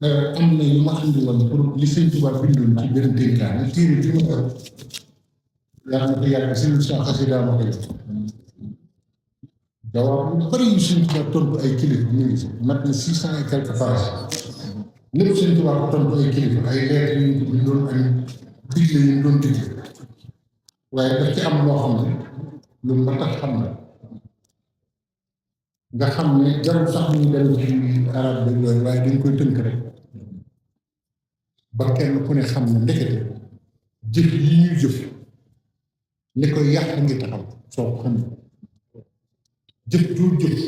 am na yu ma andi woon pour li sëñ Tuubaa bindoon ci benn dénkaane téere bi ma yor yàlla na ko yàgg sëñ Moussa Xasida ma koy jawaab bu bëri yu sëñ Tuubaa tontu ay kilifa mu ngi ci mat na 600 et quelques pages lépp sëñ Tuubaa ko tontu ay kilifa ay lettres yu ñu ko bindoon ak digle yu ñu doon digle waaye daf ci am loo xam ne lu mat a xam na nga xam ne jarul sax ñu dem ci arab bi yooyu waaye dañ koy tënk rek ba kenn ku ne xam ne ndekete jëf yi ñuy jëf li koy yàq ngi taxaw soo ko xam ne jëf joo jëf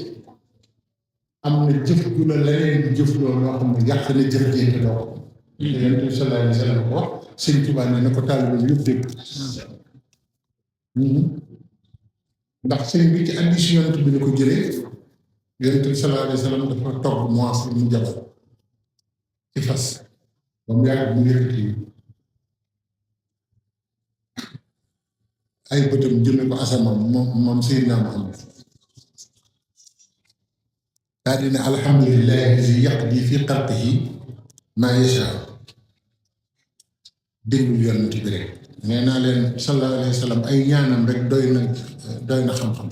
am na jëf ju la leneen di jëf loolu loo xam ne yàq na jëf jéete doo ko te yonent bi sallallahu alayhi wa sallam ko wax sëñ Tuubaa ne na ko taalibe yëpp dégg ndax sëñ bi ci hadiis yonent bi la ko jëlee yonent bi sallallahu alayhi wa sallam dafa togg Muaaz mu jabal ci fas ba mu yàgg mu yëkkati ay bëtam jëme ko asamaan moom Seydina Muhammad daa dina alhamdulillahi allazi yaqdi fi xalqihi maa yashaa déglul yonent bi rek nee naa leen sallallahu alayhi wa sallam ay ñaanam rek doy na xam-xam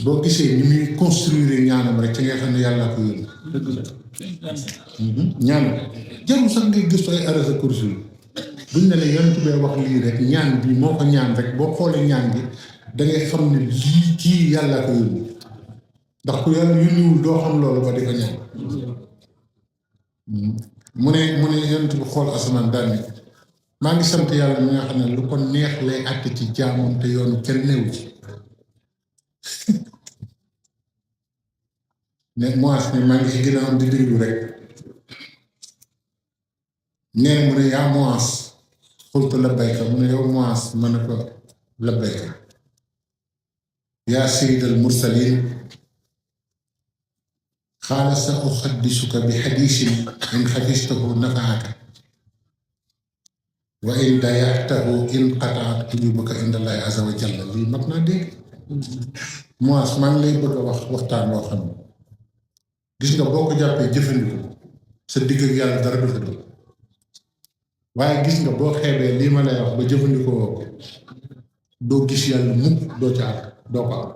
boo gisee ni muy construire ñaanam rek ci nga xam ne yàlla ko yónni ñaanam jarul sax ngay gëstu ay arasa kursi yi buñ ne la yonent bee wax lii rek ñaan bi moo ko ñaan rek boo xoolee ñaan bi da ngay xam ne lii kii yàlla ko yónni ndax ku yàlla yónniwul doo xam loolu ba di ko ñaan mu ne yonent bi xool asamaan daal ni maa ngi sant yàlla mi nga xam ne lu ko neex lay àtte ci jaamam te yoonu kenn newu ci ne Muaaz ne maa ngi ci gën a am di déglu rek nee na mu ne yaa Muaaz xultu labbayka mu ne yow Muaaz ma ne ko labbayka yaa sayyidal mursaliin qaala sa uhaddisuka bi hadiisin in hafistahu nafaaka wa in dayatahu inqataat quluubuka inda Allaahi azza wa jalla lii mat naa dégg Muaaz maa ngi lay bëgg a wax waxtaan woo xam ne gis nga boo ko jàppee jëfandikoo sa digg ak yàlla dara du fa dugg waaye gis nga boo xeebee lii ma lay wax ba jëfandikoo woo ko doo gis yàlla mukk doo ca àgg doo ko am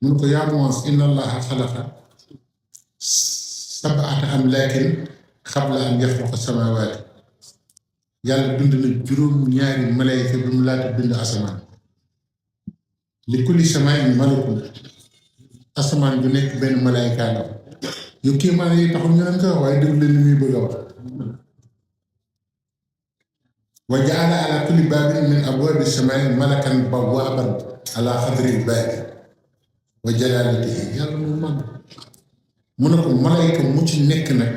mun ko yaa Muaaz inna Allaaha xalaqa sab'ata amlaakin qabla an yaxluqa samaawaati yàlla bind na juróom-ñaari malayka bi mu laata bind asamaan li kulli samaain malakun asamaan bu nekk benn malayka la yu kéemaan yi taxul ñu leen koy wax waaye déglu leen li muy bëgg a wax wa jaala ala kulli baabin min abwaabi samaa'i malakan bawwaaban ala xadril baabi wa jalaalatihi yàlla mu mag mu ne ko malayka mu ci nekk nag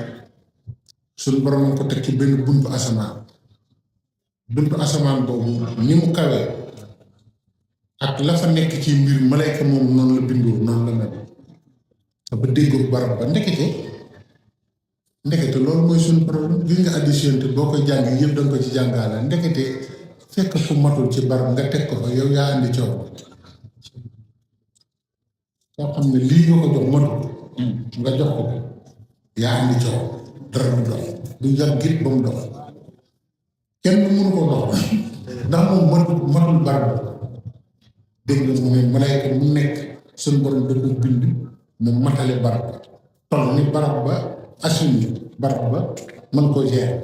suñ borom ko teg ci benn buntu asamaan boobu ni mu kawee ak la fa nekk ci mbir malayka moom noonu la bindoo noonu la mel ba déggoo barab ba ndekete loolu mooy suñu problème gis nga addition te boo koy jàng yëpp danga ko ci jàngaale ndekete fekk fu matul ci barab nga teg ko fa yow yaa andi coow soo xam ne lii nga ko jox matul nga jox ko yaa andi coow dara du dox du jar git ba mu dox kenn mënu ko dox ndax moom matul barab dégg nga mu ne malayka mu nekk suñu borom da ko bind mu matale barab ba toll ni barab ba assumé barab ba mën koo gérer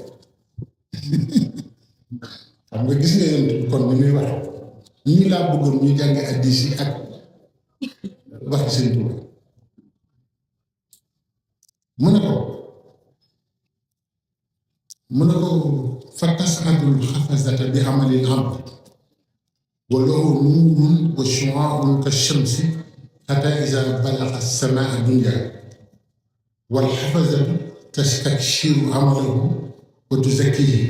xam nga gis nga yéen kon ni muy wax ñii laa bëggoon ñu jànge hadiis yi ak waxi seen Tuubaa mu ne ko fa tas'adul xafazata bi amalil amr wa lahu nuurun wa shu'aa'un ka shamsi hatta izaa balaga samaa dunya wal xafazatu tastakshiru amalahu wa tuzakkihi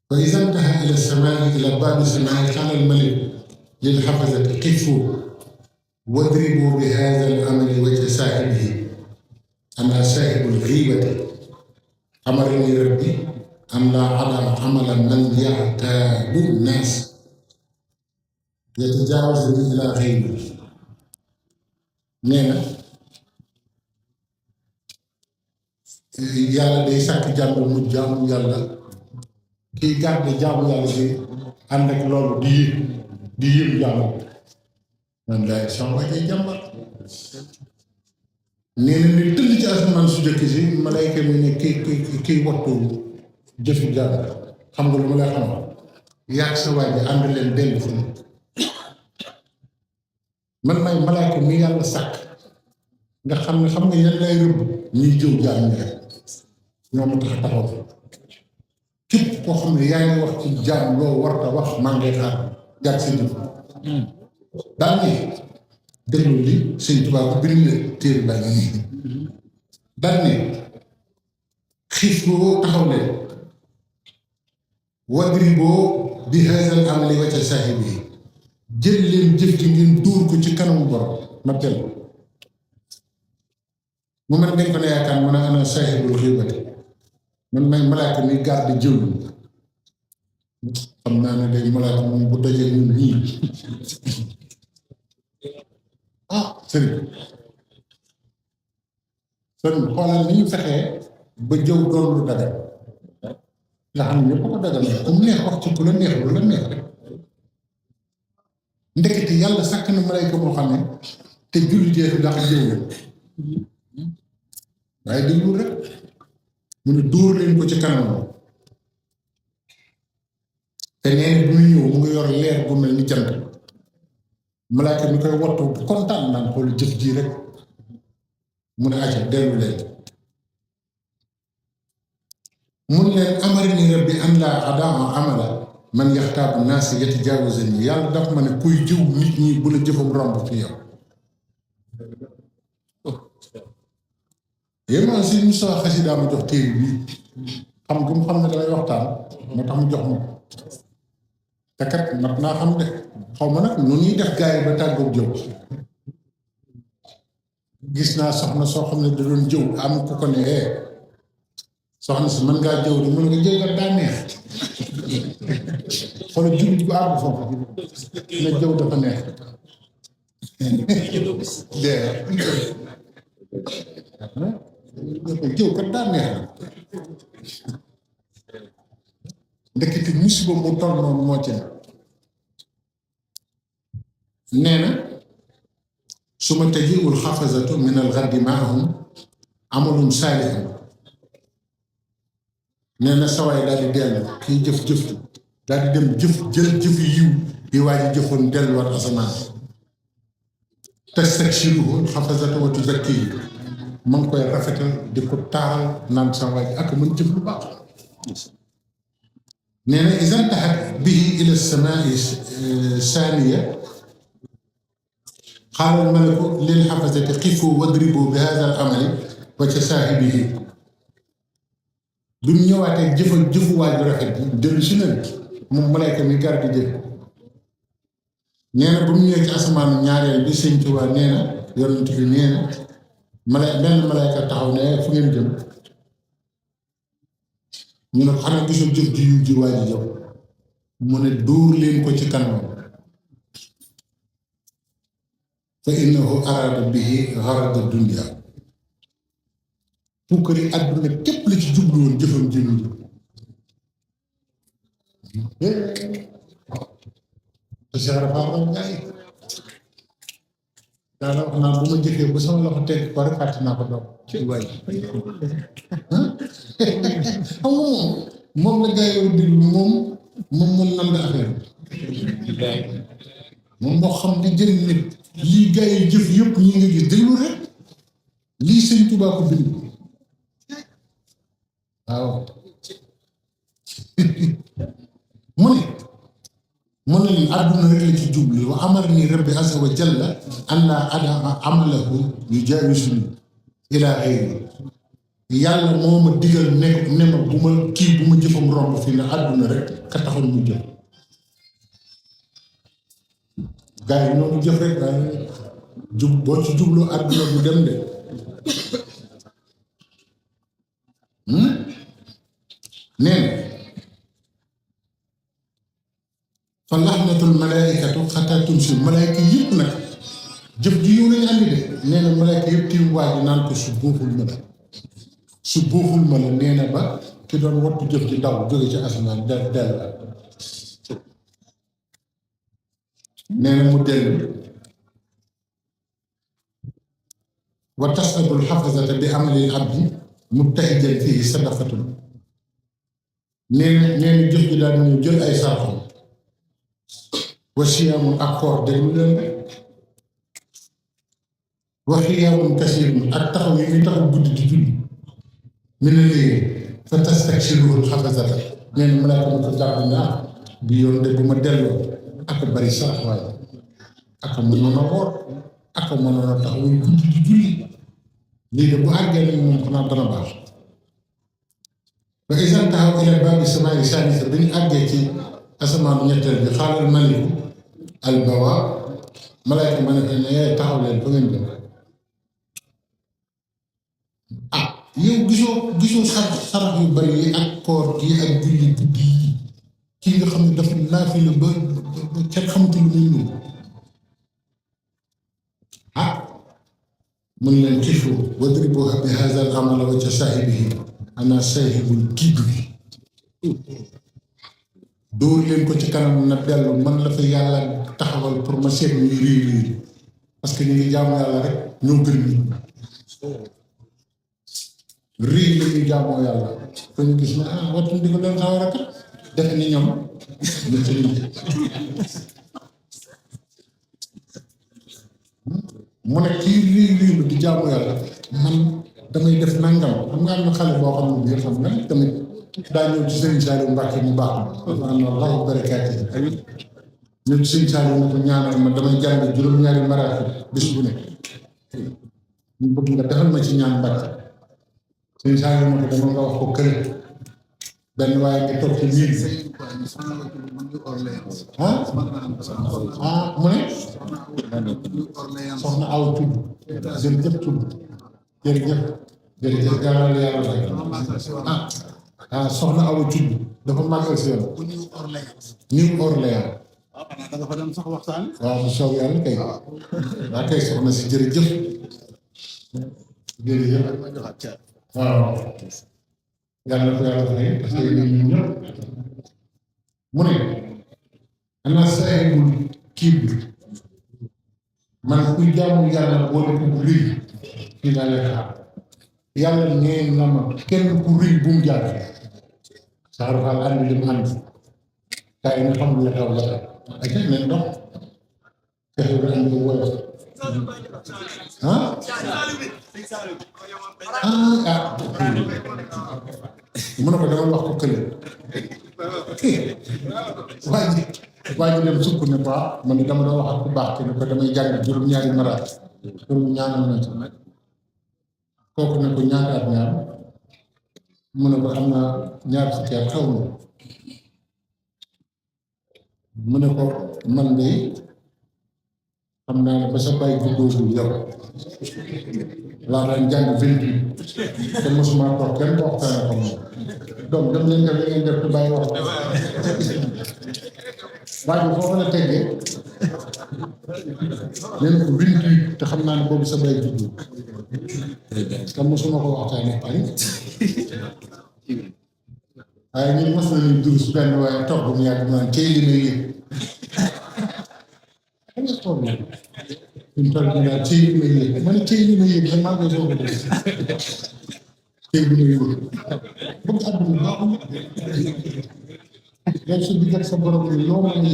fa izaa intahaa ila samaa ila baabi samaa qaala al malik lil xafazati qifu wadribu bi haazal amali wajha saahibihi ana saahibul ghiibati amarani rabbi an laa adaa amala man ya'taabu naas yatajaawazu ilaa ghayrihi nee na yàlla day sàkk jàmm mu jaamu yàlla kiy garde jaamu yàlla bi ànd ak loolu di yëm jaamu man daal sama wàccee jàmbar nee na ni tëll ci asamaan su jëkk si malayka mi ne kiy wattu jëfi jàmm xam nga lu ma lay xamal yaag sa waay ji ànd leen dellu fu man may malayka mi yàlla sàkk nga xam nga yan lay rëbb ñuy jëw jaam ñi rek ñoom tax taxaw képp koo xam ne yaa ngi wax ci jaam loo warta wax maa ngi xaar jàpp si jëf daal ni déglu li sëñ Tuubaa ko bind téere baa ngi nii daal ni xiif boo taxaw leen wadriboo bi haazal amali wacca saahibi jël leen jëf ji ngeen dóor ko ci kanamu borom ma tel mu mel dañ ko ne yaakaar mu ne ana saahibul xiibati man may malaaka mi garde jëw xam naa ne day malaaka moom bu dajee ñun ñii sëriñ xoolal ni ñu fexee ba jëw doon lu dagal nga xam ne ñëpp ko dagal na comme neex wax ci ku la neex lu la neex rek ndekete yàlla sàkk na malayka moo xam ne te jullitee fi ndax jëw la waaye déglu rek mu ne dóor leen ko ci kanam te nee na bu muy ñëw mu ngi yor leer bu mel ni jant malaaka mi koy wattu kontaan naan xool jëf ji rek mu ne acca dellu leen mun leen amarini rabbi an laa adaa amala man yaxtaabu naasi yatajaawazani yàlla daf ma ne kuy jiw nit ñi bu la jëfam romb fi yow yéen man si Moussa xasida ma jox téere bi xam gu mu xam ne damay waxtaan moo tax mu jox ma te kat mat naa xam de xaw ma nag nu ñuy def gars yi ba tàggoog jëw gis naa soxna soo xam ne da doon jëw am ku ko ne soxna si mën ngaa jëw de mën nga jëw kat daa neex xoolal jullit bu àgg foofu ne jëw dafa neex jëw kat daa neex ndekete musiba mu toll noonu moo ci nee na su ma tajiwul xafazatu min al gardi maahum amalum saalihum nee na sawaay daal di dellu kii jëf daal di dem jël jëfi yiw yi waa ji jëfoon delluwaat asamaan tastakshiruhu xafazatu wa tuzakkihi ma ngi koy rafetal di ko taaral naan sawaay ji ak mën jëf lu baax nee na iza ntahat bihi ila samaai saaniya qaala al malaku lil xafazati qifu wadribu bi haza al amali wa ca saahibihi bi mu ñëwaatee jëfuwaay bu rafet bi dellu si leen moom malayka mi gar di jëf nee na ba mu ñëwee ci asamaan ñaareel bi sëñ Tuubaa nee na yonent bi nee na benn malayka taxaw ne fu ngeen jëm ñu ne xanaa gisul jëf ji yiw ji waa ji jëf mu ne dóor leen ko ci kanam fa innahu araada bihi garada dunya pukkari àdduna képp la ci jublu woon jëfam jëmi te Cheikh Rafa raw gaay daana wax naa bu ma jëfee ba sama loxo teg ko rek fàtte naa ko doom ci waay xam moom la gaay yow di moom nan la affaire moom moo xam di jëriñ nit lii gaay yi jëf yëpp ñi nga gis déglu rek lii sëñ Tuubaa ko bind waaw mu ne leen àdduna rek la ci jublu wa amarani rabbi azza wa jalla an laa adaa amalahu yujaawisuni ila xayri yàlla moo ma digal ne ma bu ma jëfam romb fii ne àdduna rek ka taxoon mu jëf gars yi ñoo jëf rek waaye boo ci jublu àdduna bu dem de nee na fa laxnatul malaykatu xataa tumsi malayka yëpp nag jëf ji yow lañu andi de nee na malaaka yëpp tiim waa ji naan ko su buuxul ma la su buuxul ma la nee na ba ki doon wattu jëf ji ndaw jóge ci asamaan dellu nee na mu dellu wa tasabul xafasata bi amalil abdi mubtahijan fii sadaqatun nee na jëf ji daal ñu jël ay saraxam wa siyaamun ak koor déglu leen wa xiyaamun kasiirun ak taxaw yi muy taxaw guddi di julli mi ne léegi fa tastaksiruhul xafasata nee na malaaka ma ko jàpp naa bi yoon de bu ma delloo ak bari sarax waaye ak mënoon a woor ak mënoon a taxaw yi guddi di julli lii de bu àggee nag moom xanaa dana baax ba isan taxaw ila baabi samaa'i saadisa bi ñu àggee ci asamaanu ñetteel bi xaalal maliku albawa malaayka ma ne ko ne yaay taxaw leen fa ngeen dem ah yow gisoo sarax yu bari yi ak koor gi ak julli guddi yi kii nga xam ne dafa naafila ba kenn xamatul lu muy ñëw ah mun leen xiifu wadribu bi haazal amala wajha saahibihi ana saahibul kibri dóor leen ko ci kanam na dellu man la fa yàlla taxawal pour ma seet ñuy riir parce que ñu ngi jaamu yàlla rek ñoo gën nit riir la ñuy jaamoo yàlla fa ñu gis ne wattu di ko doon sawar a kat def ni ñoom ñu ci mu ne kii riir di jaamu yàlla man damay def nangam xam nga am na xale boo xam ne bii xam nga tamit daa ñëw ci Serigne Saliou Mbacke mu baax ma allahu barakaati ñëw ci Serigne Saliou na ko ñaanal ma damay jàng juróom-ñaari maraati bis bu ne ñu bëgg nga defal ma ci ñaan Mbacke Serigne Saliou na ko dama nga wax ko kër benn waaye nga toog ci miir mu ne soxna aw tudd jërëjëf tudd jërëjëf yàlla la yàlla fay soxna awa tudd dafa màggal si yoon New Orleans da nga fa dem sax waxtaan waaw bu soob yàlla kay waa kay soxna si jërëjëf waaw yàlla ko yàlla fay parce que ñun ñëpp mu ne ana saahibul kibr man kuy jaamu yàlla boole ko bu rëy fii naa leen xaar yàlla nee na ma kenn ku rëy bu mu jaar Saar Faal ànd li mu ànd kaa yi nga xam ne xew la ak kenn leen dox fexe ba ànd lu woyof mu ne ko dama wax ko kële waa ji dem sukk ne ko man ne dama doon wax ak ku baax ki ne ko damay jàng juróom-ñaari maraat pour mu ñaanal na ci kooku ne ko ñaata at ñaar mu ne ko am na ñaar fukki at xaw ma mu ne ko man de xam naa ne ba sa bàyyi juddoogul yow laa daan jàng 28 te mosuma toog kenn ko waxtaane ko moom donc dem leen def li ngeen def te bàyyi wax waa ji foofu la teggee nee na ko 28 te xam naa ne boobu sa bàyyi juddu te mosuma ko waxtaane Paris waaye ñun mos nañu durus benn waaye toog bu mu yàgg naan cey li may yëg xam nga toog na ñu toog ñu daal cey li may yëg ma ne cey li may yëg man maa ngi soog a def cey li may yëg bëgg àdduna baaxul yow sa diggal sa borom ni loo mën a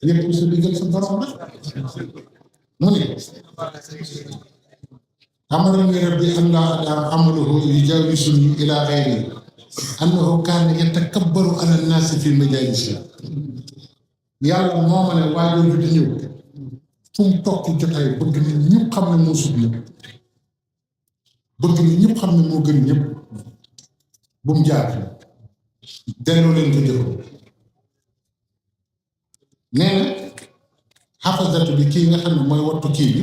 yëg yëg sa diggal sa borom nag mu ne أمرني ربي أن لا أعمله يجاوزني إلى غيري أنه كان يتكبر على الناس في المجالس yàlla moo ma ne waajoo ju di ñëw fu mu toog ci jotaay bëgg nit ñëpp xam ne moo sut ñëpp bëgg nit ñëpp xam ne moo gën ñëpp bu mu jaar delloo leen ko jëf nee na xafasatu bi kii nga xam ne mooy wattu kii bi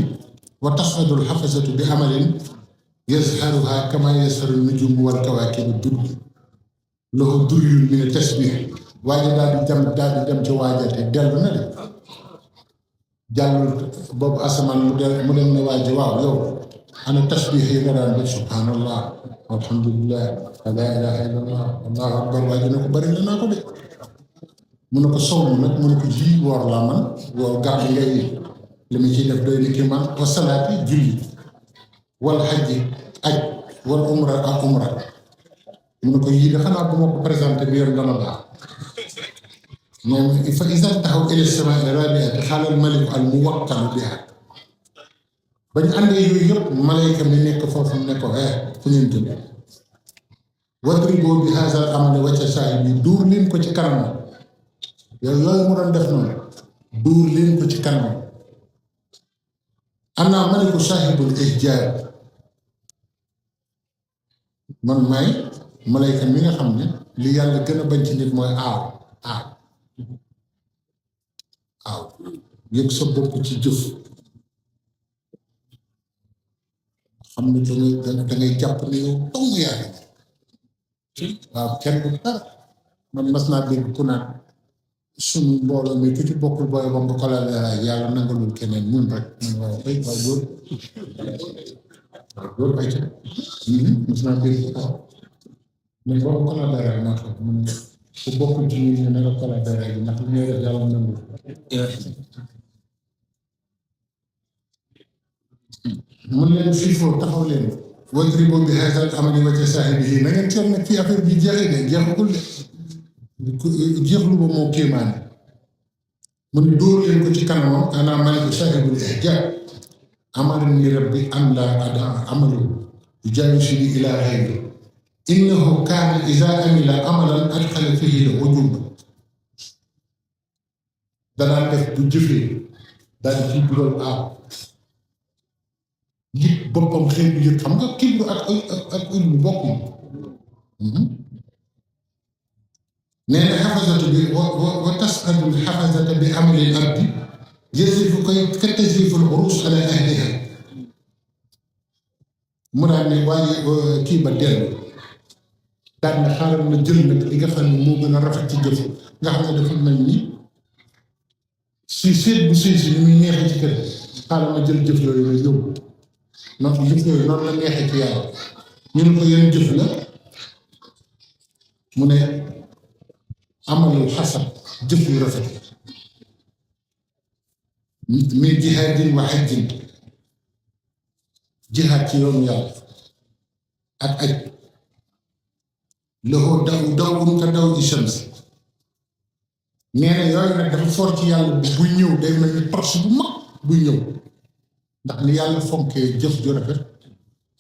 wa tas'adul xafasatu bi amalin yazharuha kama yazharu nujum wal kawaakib dur lahu duryun min tasbih waaye daal di dem ci waajate dellu na de jàllul boobu asamaan mu dem ne waa ji waaw yow ana tasbix yi nga daan def subhanallah alhamdulillah la ilaha illallah allahu akbar waa ji ne ko bari la naa ko de mu ne ko somm nag mu ne ko ji woor laa man woor gàmm ngay li ma ciy def doy ni ki man wa salaati julli wal xajji aj wal umra ak umra mu ne ko yii de xanaa bu ma ko présenté bi yoon dana baax moom fa iza taxaw ila samaai rabiati xaalal maliku al muwakkalu biha bañ àndee yooyu yëpp malayka mi nekk foofu ne ko fu ngeen jëm wadribu bi haazal amali wacca saahibi duur leen ko ci kanam yow yooyu mu doon def noonu duur leen ko ci kanam ana maliku saahibul ihjaab man may malayka mi nga xam ne li yàlla gën a bañ ci nit mooy aaw yëg sa bopp ci jëf xam ne dangay jàpp ne yow dong yaa ngi waaw kenn du dara man mas naa dégg ku naan suñu mbooloo mi ku ci bokkul booy ba nga ko la leeraay yàlla nangalul keneen mun rek mun waaw bay waaw góor bay ca mas naa dégg waaw mais boo ko la leeraay maa xam mun ku bokkul ci ñun ne nga ko la leeraay bi ndax li ñuy def yàlla nangul mun leen fii foofu taxaw leen wadribu bi haazal amali wacca saahibihi na ngeen seet nag fii affaire bi jeexee de jeexagul de jeexlu ba moo kéemaane mun dóor leen ko ci kanamam ana maliku saahibul ihjaab amarani rabbi an laa adaa amalu yujaawizuni ilaa ghayri innahu kaana izaa amila amalan adxala fiihi al-ujuub danaa def bu jëfee daal di ciy dugal yëg boppam xëy na yëg xam nga kibru ak ilmu bokkul nee na xafasatu bi wa tasadu xafasata bi amalil abdi yasifu koy ka tasrifu al urus ala ahliha mu daan ne waaye kii ba dellu daan ne xaaral na jël nag li nga xam ne moo gën a rafet ci jëf nga xam ne dafa mel ni si seet bu sëy si ni muy neexee ci kër xaaral na jël jëf yooyu la yóbbu noonu jëf yooyu noonu la neexee ci yàlla ñu ne ko yenn jëf la mu ne amalul xasan jëf yu rafet min jihaadin wa hajjin jihaad ci yoonu yàlla ak aj loxo dawun ka daw i shams nee na yooyu nag dafa for ci yàlla buy ñëw day mel ni torche bu mag buy ñëw ndax ni yàlla fonkee jëf ju rafet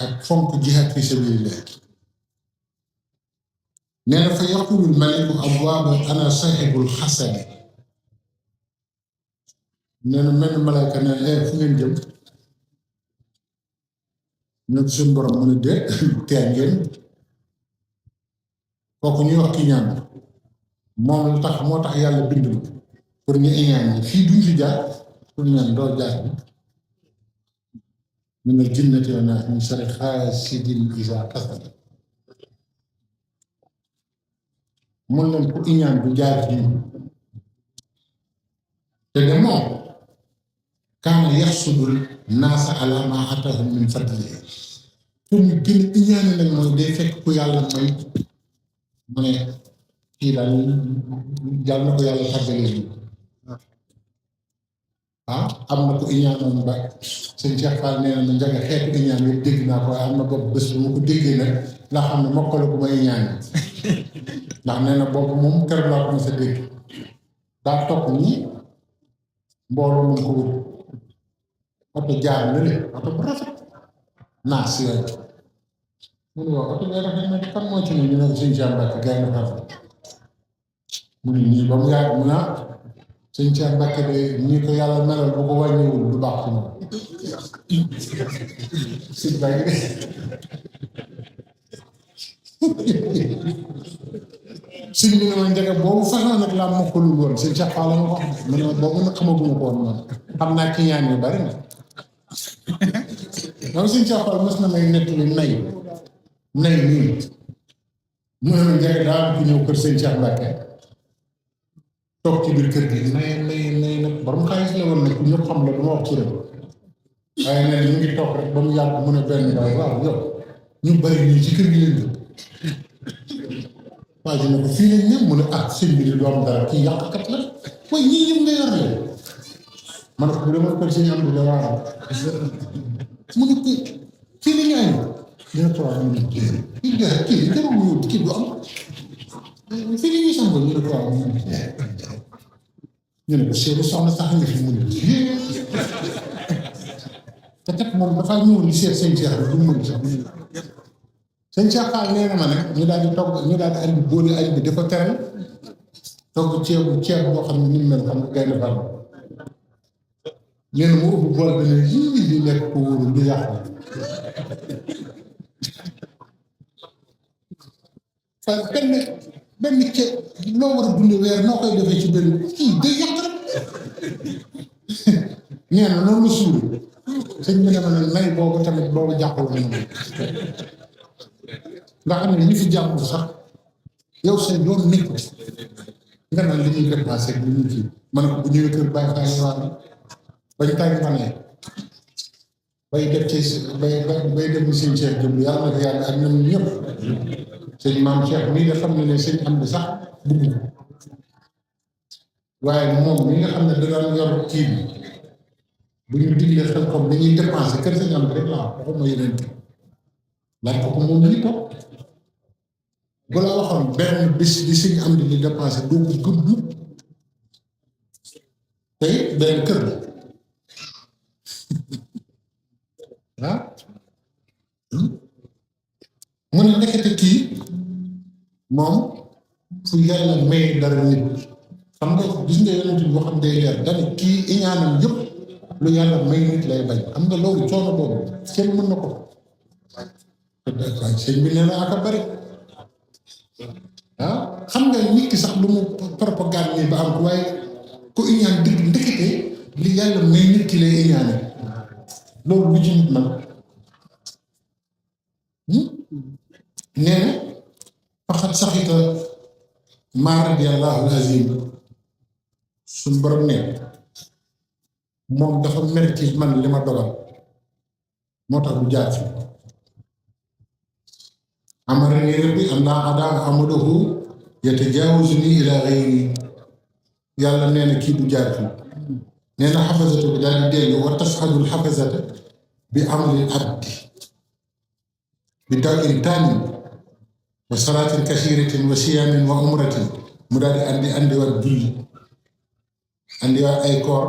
ak fonk jihaad fi sabilillah nee na fa yaqulul maliku abwaaba ana sahibul xasani nee na mel ni malaaka ne fu ngeen jëm ñu ne suñu borom mu ne déet teel ngeen kooku ñuy wax ki ñaan moom la tax moo tax yàlla bind pour ñu iñaan ñi fii duñ fi jaar pour ñaan doo jaar bi من الجنة والناس من شر حاسد إذا حسد mun leen ku iñaan du jaar ci ñun te de moom kaana yaxsudul naasa alaa maa ataahum min fadlihi pour ñu gën a iñaane nag mooy day fekk ku yàlla may mu ne kii daal yàlla na ko yàlla tàggalee am na ko iñaanoon ba sëñ Cheikh Fall nee na njaga xeetu iñaan yëpp dégg naa ko waaye am na bopp bés bu ma ko déggee nag laa xam ne mokkale ku ma iñaan ndax nee na boobu moom keroog laa ko mos a dégg daa topp nii mbooloo mu ko wut oto jaar na le oto bu rafet naa si yooyu mu ne waaw oto bee rafet na kan moo ci ne ñu ne ko sëñ Cheikh Mbacke gay na rafet mu ne nii ba mu yàgg mu naa sëñ Cheikh Mbacke de nii ko yàlla melal bu ko wàññiwul du baax ci moom sëñ Mbacke sëñ bi ne ma njëkk boobu façon nag laa mokkalul woon sëñ Cheikh Fall la ma wax mu ne ma boobu nag xamaguma ko woon man xam naa ki ñaan yu bari na moom sëñ Cheikh Fall mos na may nettali nay nii mu ne ma njëkk daa ku ñëw kër sëñ Cheikh Mbacke toog ci biir kër gi nay nag borom xaalis la woon nag ñëpp xam la du ma wax turam waaye nee na ñu ngi toog rek ba mu yàgg mu ne benn waay waaw yow ñu bari nii ci kër gi leen jëm waa ji ne ko fii lañ ne mu ne ah sëñ bi di doom dara kii yàqkat la waaye ñii ñëpp nga yor leen ma ne ko bu dama kër sëñ am di la waaw mu ne ko fii la ñu añ dina toog mu ne kii jarul mu yóbbu kii du am fii la ñuy sango ñu ne ko waaw ñu ne ko seeru soxna sax nga fi mu ne te kat moom dafaa ñëw di seet sëñ Cheikh rek du mu mën sax sëñ Cheikh Fall nee na ma ne ñu daal di togg ñu daal di andi booli añ bi dafa teral togg ceeb boo xam ne ni mu mel xam nga gaynde far nee na mu ubbi bool bi ne yii di lekk ko wóorul di yàqu fa benn ceeb loo war a dundee weer noo koy defee ci benn kii day yàq rek nee na noonu la suul sëñ bi ne ma ne nay boobu tamit boobu jàppul na ma nga xam ne ñi fi jàpp sax yow say doon nekk nga naan li ñuy dépassé li ñuy kii ma ne ko bu ñëwee kër bàyyi xaalis waa bañ tànn ma ne bay def ci bay dem ni sëñ Cheikh jëm yàlla na ko yàlla ak ñoom ñëpp sëñ maam Cheikh mii nga xam ne sëñ am bi sax bugg waaye moom mi nga xam ne da daan yor kii bi bu ñu diglee xel comme dañuy dépensé kër sëñ am bi rek laa waxuma yeneen laaj ko moom la ñu toog bu la waxoon benn bis di sëñ am di dépensé doo ko gëm mukk tey benn kër la mu ne nekkati kii moom fu yàlla may dara nit xam nga gis nga yonent bi boo xam day leer dana kii iñaanam yëpp lu yàlla may nit lay bañ xam nga loolu coono boobu kenn mën na ko waaye sëñ bi nee na aka bari xam nga nit ki sax lu mu propagande nii ba am ko waaye ku iñaan dëgg ndekete li yàlla may nit ki lay iñaane loolu lu ci nit man nee na faxat saxita maa radiyallahu azim suñ borom ne moom dafa mer ci man li ma dogal moo tax bu jaar fi amarani rabbi an laa adaa amadohu yatajawazuni ila ghayri yàlla nee na kii du jaar fi nee na xafasata bi daal di dellu wa tasxadul xafasata bi amalil abdi bi daw in taanin wa salaatin kasiratin wa siyaamin wa umratin mu daal di andi waat julli andi waat ay koor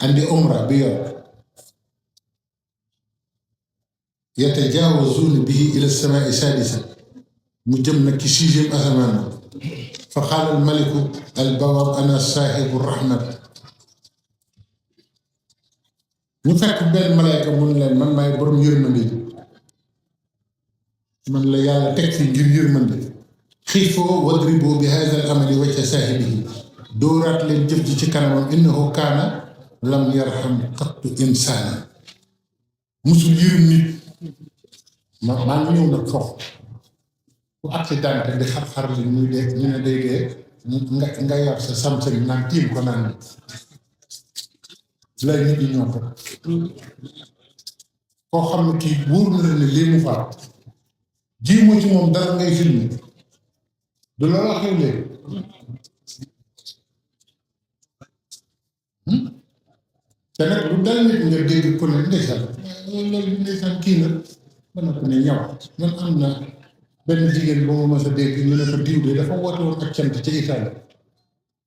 andi umra bi yor yatajaawazuuna bihi ila samaai sadisa mu jëm nag ci sixième asamaan fa qaala al maliku al bawaab ana saahibu rahmat ñu fekk benn malayka mun leen man maay borom yërmande man la yàlla teg fi ngir yërmande xiifoo wadriboo bi haada al amali wacca saahibihi dóoraat leen jëf ji ci kanamam innahu kaana lam yarham qattu insaana musul yërëm nit maa ngi ñëw nag foofu ku accidenté di xar-xar li muy dee ñu ne day dee nga yor sa samsam naan tiim ko naan lay nit ñi ñoo ko koo xam ne kii wóor na ne lii mu faat jiimoo ci moom dara ngay filmé du loolu xew léegi te nag lu dal nit nga dégg ko ne ndeysaan loolu ndeysaan kii na ba na ko ne ñaw man am na benn jigéen ba ma mas a dégg ñu ne ko diw de dafa woote woon ak cant ci Italie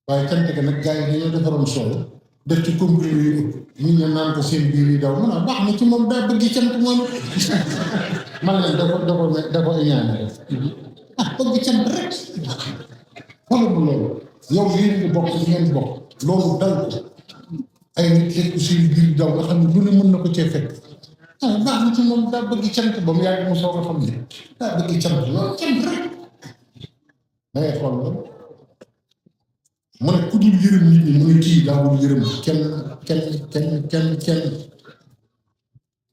waaye cant ga nag gars yi dañoo defaroon soow def ci comprimé yu ëpp ñu ne naan ko seen biir yi daw man a baax na ci moom daa bëgg cant moom man leen da ko iñaane bëgg cant rek xoolal bu loolu yow yéen ngi bokk li ngeen bokk loolu dal ko ay nit lekk seen biir daw nga xam ne lu ne mën na ko cee fekk baax na ci moom daa bëgg cant ba mu yàgg mu soog a xam ne daa bëgg cant loolu cant rek dangay xool loolu mu ne ku dul yërëm nit ñi mu ne kii daawul yërëm kenn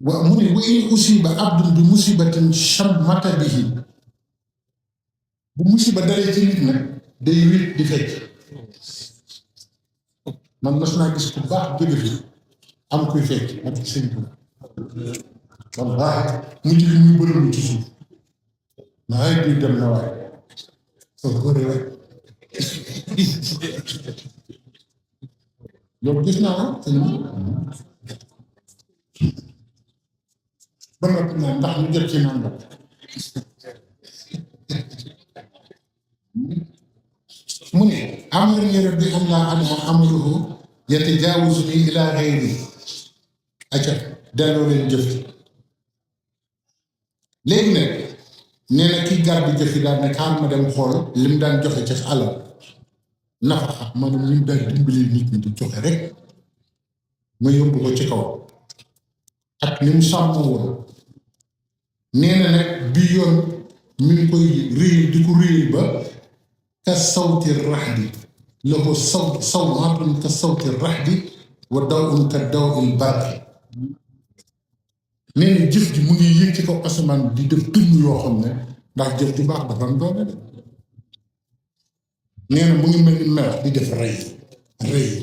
wa mu ne wa in usiba abdun bi musibatin shammata bihi bu musiba dalee ci nit nag day wét di fecc man mas naa gis ku baax jóge fi am kuy fecc ak sëñ bi wallaahi mujj gi muy bëri ci suuf naa ay duy dem na waaye soo ko rek loolu gis naa ko sëñ bi ba noppi naa ndax ñu jot ci naan mu ne amarani rabbi an laa adaa amaluhu yatajaawazuni ilaa ghayri acca delloo leen jëf léegi nag nee na kii gàddu jëf yi daal ne xaar ma dem xool lim daan joxe ci alal nafa maanaam lim daan dimbali nit ñi di joxe rek ma yóbbu ko ci kaw ak ni mu sàmm woon nee na nag bii yoon mi ngi koy réy di ko réy ba ka sawti raxdi la ko sawmaatun ka sawti raxdi wa dawun ka dawil barqi nee na jëf ji mu ngi yéeg ci kaw asamaan di def dënn yoo xam ne ndax jëf ju baax dafa am doole de nee na mu ngi mel ni melax di def rey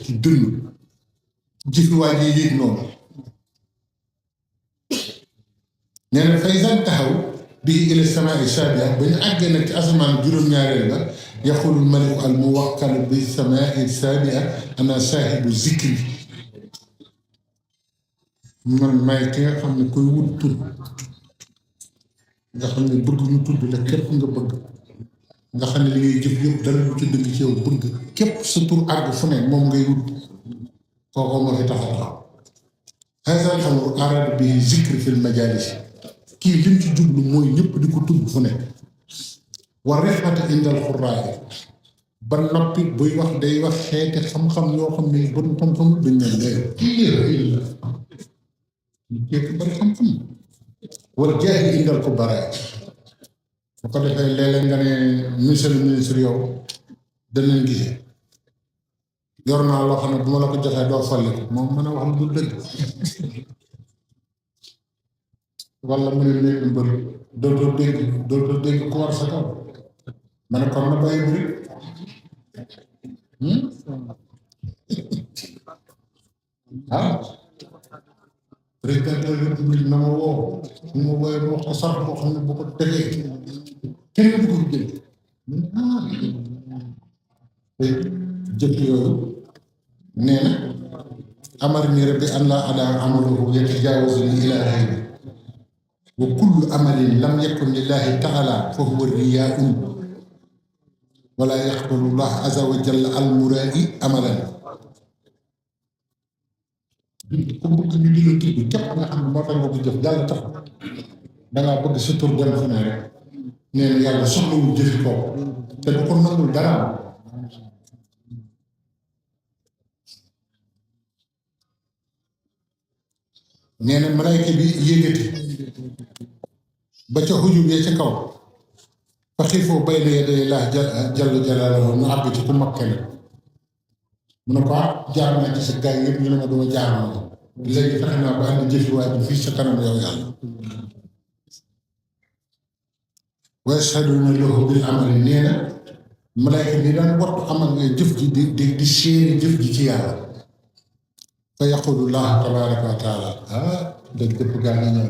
ci dënn jëfi waa ji yéeg noonu nee na faysan taxaw bii ila samaa saabi'a ba ñu àggee nag ci asamaan juróom-ñaareel ba yaqulul maliku al muwakkal bi samaa saabi'a ana saahibu zikri man may ki nga xam ne koy wut tur nga xam ne bëgg ñu tudd la képp nga bëgg nga xam ne li ngay jëf yëpp dara lu ci dëgg ci yow bëgg képp sa tur àgg fu ne moom ngay wut kooku moo fi tax a taxaw haazal amru araada bihi zikri fil majaalis kii lim ci jublu mooy ñëpp di ko tudd fu ne wa rifata indal xuraayi ba noppi buy wax day wax xeeti xam-xam yoo xam ne bon xam-xam dañ leen day képp bari xam-xam wala jaahi indal ko baraay bu ko defee léeg-léeg nga ne ministre yow danañ gisee yor naa loo xam ne bu ma la ko joxee doo folli ko moom mën a wax lu dul dëgg wala mu ne léegi mbër dootoo dégg ku war sa kaw ma ne kon na bàyyi bëri président de la république na ma woo mu ma wooyee ma wax ko sarax boo xam ne bu ko defee kenn du ko jël te jëf yooyu nee na amarani rabbi an laa adaa amalahu yatajaawazuni ilaa ghayri wa kullu amalin lam yakun lillahi taala fa huwa riyaa'un wala yaqbalu llah azza wa jalla al muraa'i amalan ku bëgg ñu di la tudd képp nga xam ne moo tax nga ko jëf yàlla tax dangaa bëgg sa tur dem fu ne rek nee na yàlla soxlawul jëfi ko te du ko nangul dara nee na malaayka bi yéegati ba ca xujub ya ca kaw fa xiifoo bayna yaday laa jalla jalaaluhu ñu àgg ci ku makkale mu ne ko jaar naa ci sa gaay yëpp ñu ne ma duma jaar na léegi fexe naa ba andi jëfi waay bi fii sa kanam yow yàlla wa yashhaduuna lahu bil amali nee na malaayka bi daan wattu amal nga jëf ji di séeri jëf ji ci yàlla fa yaqulu llahu tabaraka wa taala dëgg dëpp gaa ngi ñëw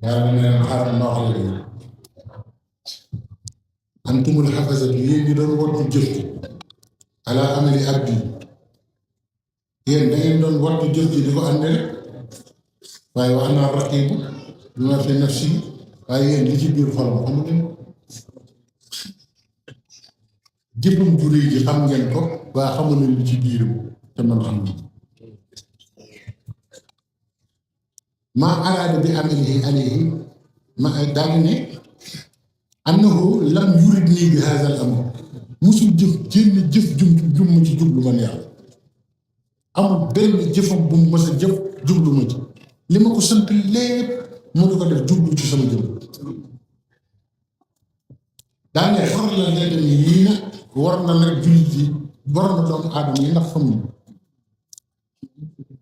yàlla ne leen xaaral ma wax la antumul xafasatu yéen ñi doon wattu jëf ji ala amali abdi yéen da ngeen doon wattu jëf ji di ko ànd rek waaye wax naa raqibu bi ma fi nafsi waaye yéen li ci biir xolam xamu leen jëfam ju rëy ji xam ngeen ko waaye xamu leen li ci biiram te man xam na maa araada bi amalihi alayhi ma daal ne annahu lam yurid nii bi haazal amr musul jëf jum ma ci jublu man yàlla amul benn jëfam bu mu mës a jëf jublu ma ci li ma ko sant lépp mu ne ko def jublu ci sama jëm daane xar la leen ni yii nag war na nag jullit yi war na doomu aadama yi ndax xam ne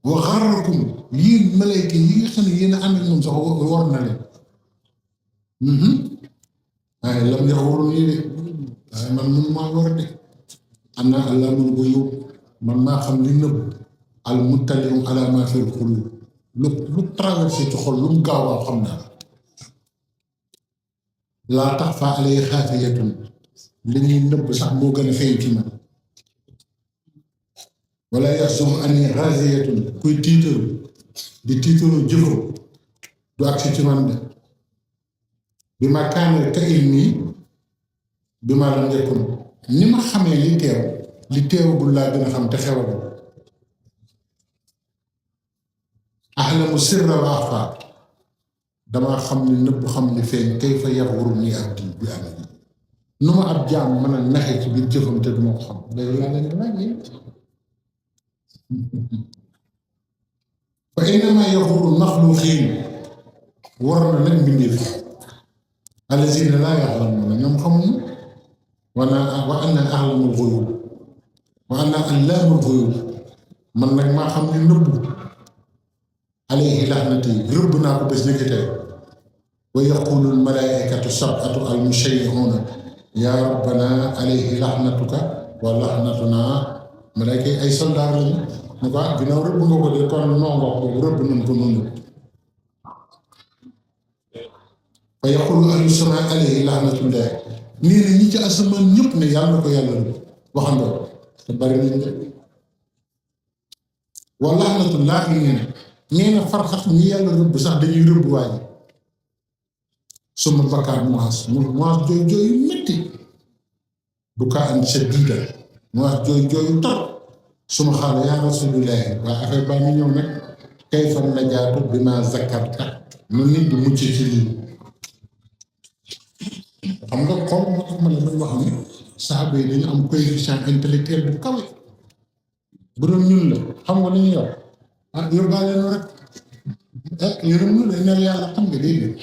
wa xarrakum yéen malayka yi nga xam ne yéen a ànd ak moom sax war na leen waaye lam yaxwaru nii de waaye man mënu maa war de am naa allah mënu ko yóbbu man maa xam li nëbb al muttaliu ala ma fil qulub lu traversé ci xol lu mu gaaw a xam naa laa taxfa alayhi xaafiyatun li ñuy nëbb sax moo gën a feeñ ci man wala yaxsum ani raziyatun kuy tiitaru di tiitaru jëfam du agsi ci man de bi ma kaane ka ilmi bi ma lam yakun ni ma xamee li teewagul laa gën a xam te xewagul ahlamu sirra wa axfa damaa xam ni nëbb xam ni feeñ kayfa yaxuru ni abdi bi amali nu ma ab jaam mën a naxe ci biir jëfam te duma ko xam léegi laa leen laaj yi fa innama yaxuru maxluqiin war na nag mbindeef allazina laa yaxlamuuna ñoom xamuñu wa ana axlamul xuyub wa ana allaamul xuyub man nag maa xam ni nëbb alayhi laxnati rëbb naa ko bés ni ki tey wa yaqulu almalaikatu sab'atu almushayyi'una ya rabbana alayhi laxnatuka wa laxnatuna malaayka yi ay soldaar lañu ne ko ginnaaw rëbb nga ko de kon nongoo ko rëbb nañ ko noonu fa yaqulu ahlu sama alayhi laxnatullah nii na ñi ci asamaan ñëpp ne yàlla na ko yàlla rëbb waxandoo te bari nañ de wa laxnatullah nee na far sax ñi yàlla rëbb sax dañuy rëbb waa ji suma bakkaar muwaas jooy jooy yu métti bu kaa am shadiida muwaas jooy jooy yu tar suma xaala yaa rasulillahi waaye affaire baa ñu ñëw nag kayfa najaatu bi ma zakarta nu nit di mucc ci lii xam nga xool moo tax ma la doon wax ni saxaaba yi dañu am coefficient intellectuel bu kawe bu doon ñun la xam nga lu ñu yor yóbbaale nu rek yërëm nu dañ ne yàlla xam nga déedéet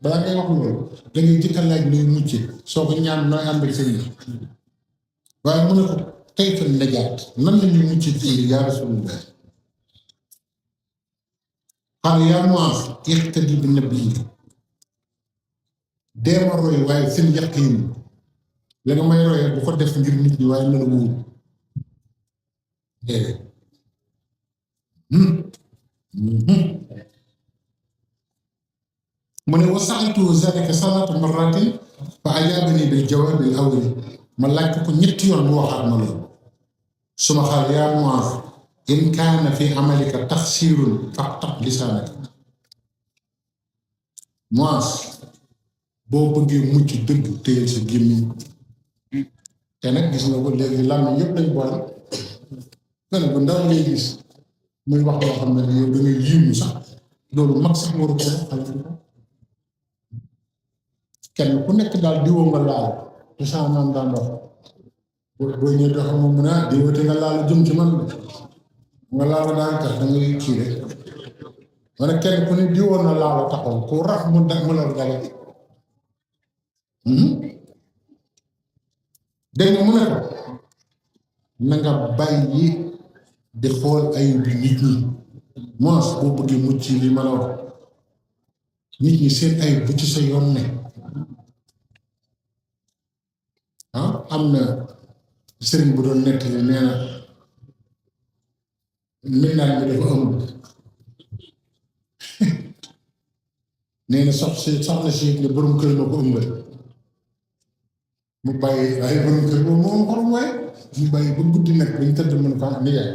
balaa ngay wax loolu da ngay jëkk a laaj luy mucce soo ko ñaan nooy ànd ak sëriñ waaye mu ne ko kayfa najaat nan la ñuy mucc ci yaa rasulullah xaal yaa Muaaz iqtadi bi nabi deema roy waaye seen yaqiin la nga may royee bu ko def ngir nit ñi waaye na la wóor mu ne wa sa'altu zalika salaata marratin fa ajaabani bil jawaabil awwal ma laaj ko ñetti yoon mu waxaat ma loolu suma xaal yaa Muaaz in kaana fi amalika taxsiirun faqtaq lisaanaka Muaaz boo bëggee mucc dëgg téyel sa gémmiñ te nag gis nga ko léegi làmmiñ yëpp lañ boole gën bu ndaw ngay gis muy wax loo xam ne yow da ngay yiimu sax loolu mag sax waru ko xale ko kenn ku nekk daal diwoo nga laal te saa maam daan wax boo ñëwee doo xam moom mu ne diwate nga laal jëm ci man nga laal daan tax da ngay kii rek wala kenn ku ne diwoon na laal taxaw ku rax mu la dale dégg nga mu ne ko na nga bàyyi di xool ayib bi nit ñi moos boo bëggee mucc li ma la wax nit ñi seen ayib bu ci sa yoon ne am na sëriñ bu doon nettali nee na mbindaan bi dafa ëmb nee na soxna si ne borom kër na ko ëmbal mu bàyyi waaye borom kër boobu moom xorom waaye mu bàyyi ba guddi nag bañ tëdd mën ko am nijaay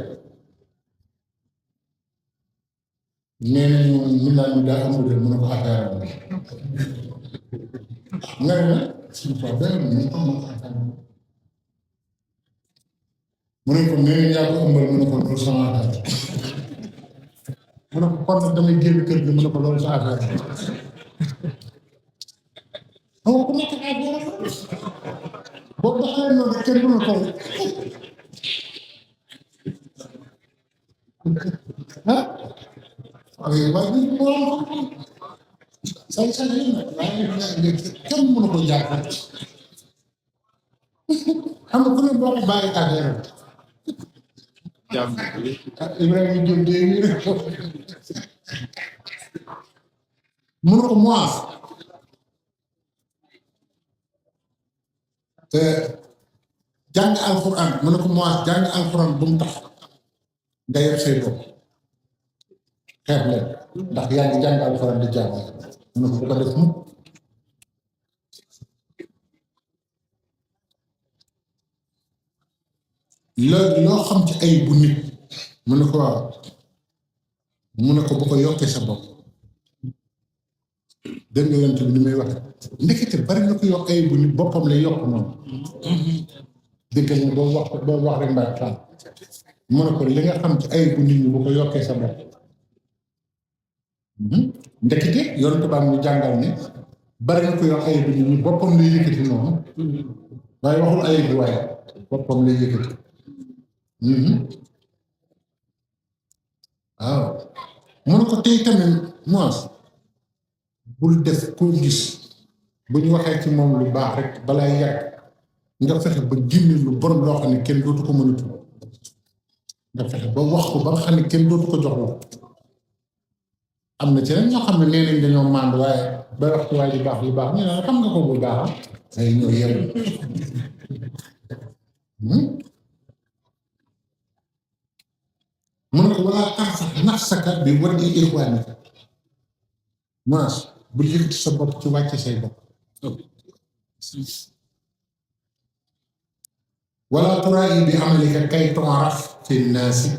nee nañu mbindaan bi daa ëmb de mën a ko affaire am nga ne nag suñu fa benn mën ko affaire mu ne ko nee nañ yaa ko ëmbal mu ne ko loolu sama affaire mu ne ko kon nag damay génn kër gi mu ne ko loolu sa affaire xam ku nekk ay boobu daxalee noonu kenn du la toll waaye bi moom say yi nag waaye kenn mënu ko jàpp xam nga ku ne boo ko bàyyi affaire Ibrahima Diop de mënu ko Muaaz jàng alxuraan mu ne ko Muaaz jàng alxuraan bu mu tax nga yeb say bopp xeeb leen ndax yaa ngi jàng alxuraan di jàng mu ne ko bu ko def mukk loo xam ci ay bu nit mu ne ko waaw mu ne ko bu ko yokkee sa bopp dégg nga yonent bi ni may waxe ndekete bari na ko yokk ay bu nit boppam lay yokk noonu dégg nga boo wax rek mbaa taal mu ne ko li nga xam ci ay bu nit ñi bu ko yokkee sa bopp ndekete yonent baa mu jàngal ne bari na ko yokk ay bu nit ñi boppam lay yëkkati noonu waaye waxul ay bu waaye boppam lay yëkkati waaw mu ne ko tey tamit Muaaz bul def koo gis bu ñu waxee ci moom lu baax rek balaa yàgg nga fexe ba génne lu bon loo xam ne kenn dootu ko mënatu nga fexe ba wax ko ba nga xam ne kenn dootu ko jox la am na ci rek ñoo xam ne nee nañ dañoo mànd waaye bay wax ci waay lu baax ñu ne xam nga ko bu baax ay ñoo yem mu ne ko walaa tansa nafsaka bi waddi ixwaanika Muaaz bul yëkkati sa bopp ci wàcce say bopp wala turaayi bi amalika kay tu'raf fi naasi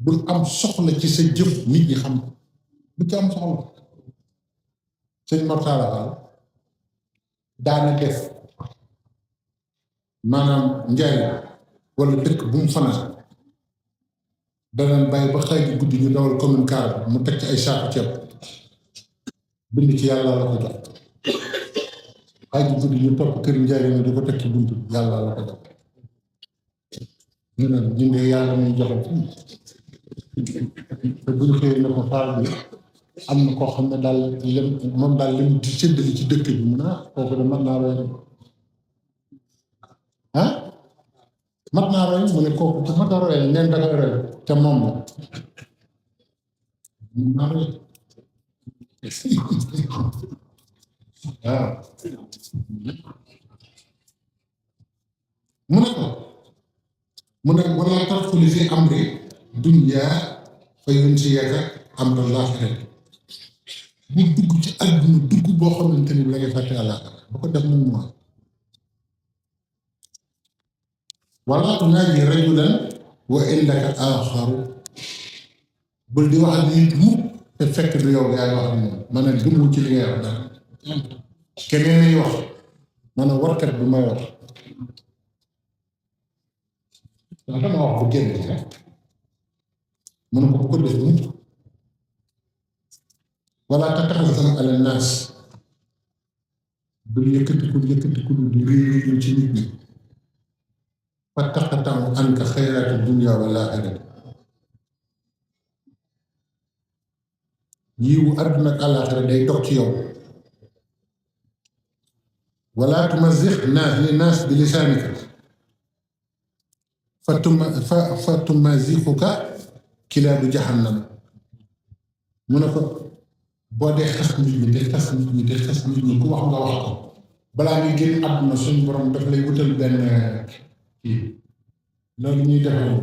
bul am soxla ci sa jëf nit ñi xam bu ci am soxla sëñ Mortala Fall daana def maanaam njaay wala dëkk bu mu fanaan danañ bàyyi ba xaaj guddi ñu dawal commune car mu teg ci ay saaku ceeb bind ci yàlla la ko jox xaaj guddi ñu topp kër njaay di ko teg ci bunt bi yàlla la ko jox ñu ne ñu ne yàlla muy joxe fii te bu ñu xëyee ne ko faal bi am na koo xam ne daal lim moom daal lim di séddale ci dëkk bi mu ne kooku de mat naa roy mat naa roy mu ne kooku te mat naa roy ngeen da koy roy te moom la mat naa roy waaw mu ne wala tadxuli fi amri dunya fa yunsiyaka amra laaxira bu dugg ci àdduna dugg boo xamante ni la ngay fàtte àllaaxira bu ko def moom mooy wala tunaaji rajulan wa indaka aaxaru bul di wax ak nit mukk te fekk du yow yaay wax ak moom ma ne gëmul ci li ngay wax dara keneen ay wax ma ne warkat bi may wax ndax dama wax bu génn ci rek mu ne ko bu ko def mukk wala tataxasan ala naas bul yëkkatiku di réeréelu ci nit ñi fa taqatan anka xayraati dunya wal aaxirati yiwu àdduna ak àllaaxira day dox ci yow wala tumazix naas bi lisaanika fa tumazixuka kilaabu jahannam mu ne ko boo dee xas nit ñi te xas nit ñi ku wax nga wax ko balaa ngay génn àdduna suñu borom daf lay wutal benn kii loolu ñuy defee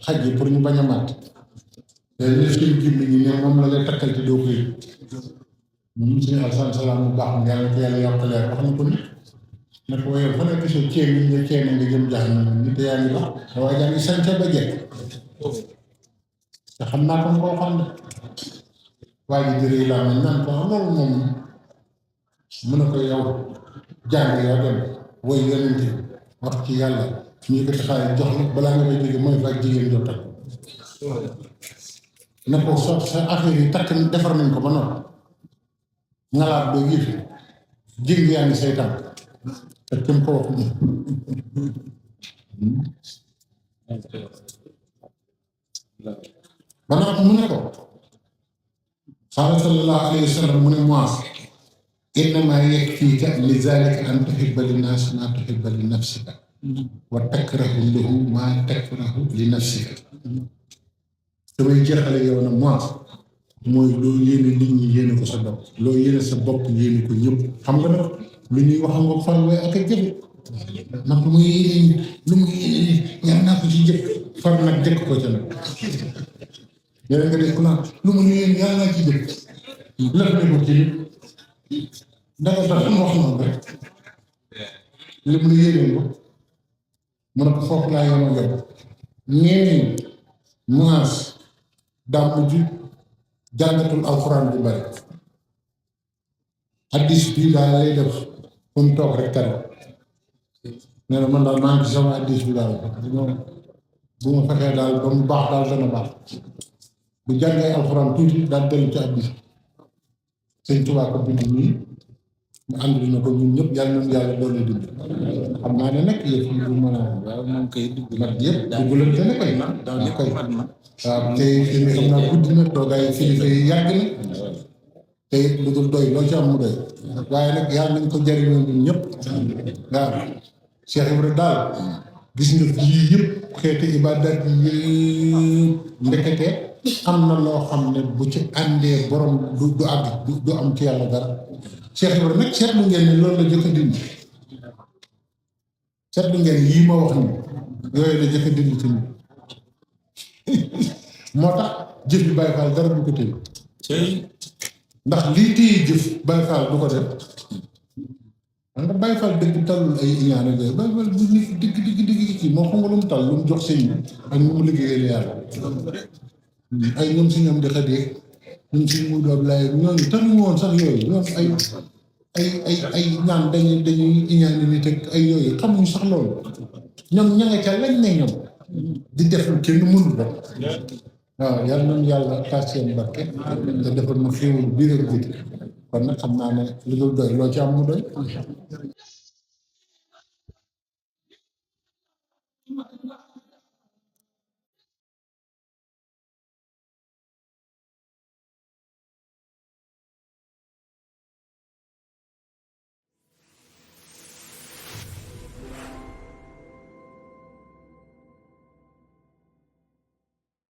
xaj yi pour ñu bañ a màtt te li suñu jimli ñi ne moom la lay takkal te doo koy suñu alsan salaam bu baax nga yàlla ko yàlla yokk leer wax na ko nit ne ko yow fa nekk soo ceen yi nga ceen nga jëm jaax na nit yaa ngi wax waaye yaa ngi sañca ba jekk te xam naa ko koo xam ne waa ji jërëjëf laa ne naan ko loolu moom mu ne ko yow jàng yow dem woy yonente wax ci yàlla ñu ko taxaay jox la balaa nga koy jóge mooy fa jigéen jotal ne ko sa affaire yi takk defar nañ ko ba noppi ngalaat doo yëfi jig yaa ngi say tànk te kenn ko wax ba noppi mu ne ko qaala sallallahu alayhi wa sallam mu ne Muaaz innamaa yakfiika li zaalika an tuhibba linnaasi maa tuhibba li nafsika wa takrahu lahu maa takrahu li nafsika damay jeexale yow nag Muaaz mooy loo yéene nit ñi yéene ko sa bopp loo yéene sa bopp yéene ko ñëpp xam nga nag lu ñuy wax nga far waaye ak a jëfe nag lu muy yéene yàlla naa ko ci jëf far nag jëkk ko ca nag yeneen nga def ku naan lu mu yéene yàlla naa ci jëf lëf ne ko ci danga tax mu wax noonu rek li mu yéene ko mu ne ko foofu laa yemoon yow ñeneen munaas daa mujj jàngatul alxuraan bu bari addis bii daal lay def fu mu toog rek tere nee na man daal maa ngi ci sama addis bi daal bu ma fexee daal ba mu baax daal dana baax bu jàngee alxuraan tuuti daal dellu ci addis sëñ Tuubaa ko bind nii mu ànd na ko ñun ñëpp yàlla nañu yàlla doole dund xam naa ne nag yëf yi du mën a waaw moom kay dugg mat yëpp duggulante ne koy daw lépp mat na waaw te xam naa guddi na toogaay kilifa yi yàgg na te it lu dul doy loo ci am mu doy waaye nag yàlla nañ ko jariñoo ñun ñëpp waaw Cheikh Ibrahima daal gis nga yii yëpp xeeti ibadat yi yëpp ndekete am na loo xam ne bu ci àndee borom du àgg du am ci yàlla dara Cheikh Ibrahima nag seetlu ngeen ne loolu la jëkk a dindi seetlu ngeen yii ma wax ni yooyu la jëkk a dindi ci ñun moo tax jëf bi Baye Fall dara du ko téye ndax lii téye jëf Baye Fall du ko def xam nga Baye Fall dëgg talul ay ñaane yooyu Baye Fall bu nit digg ci moo xam nga lu mu tal lu mu jox sëñ bi ak nu mu liggéeyee yàlla ay ñoom si ñoom di xëdee ñun si mu doom laay ñooñu taluñu woon sax yooyu ñoom ay naan dañuy iñaane nit ak ay yooyu xamuñu sax loolu ñoom ña nga ca lañ ne ñoom di def lu kenn mënul rek waaw yàlla nañu yàlla taas seen barke te defal ma xéewal biir ak biti kon nag xam naa ne lu dul doy loo ci am mu doy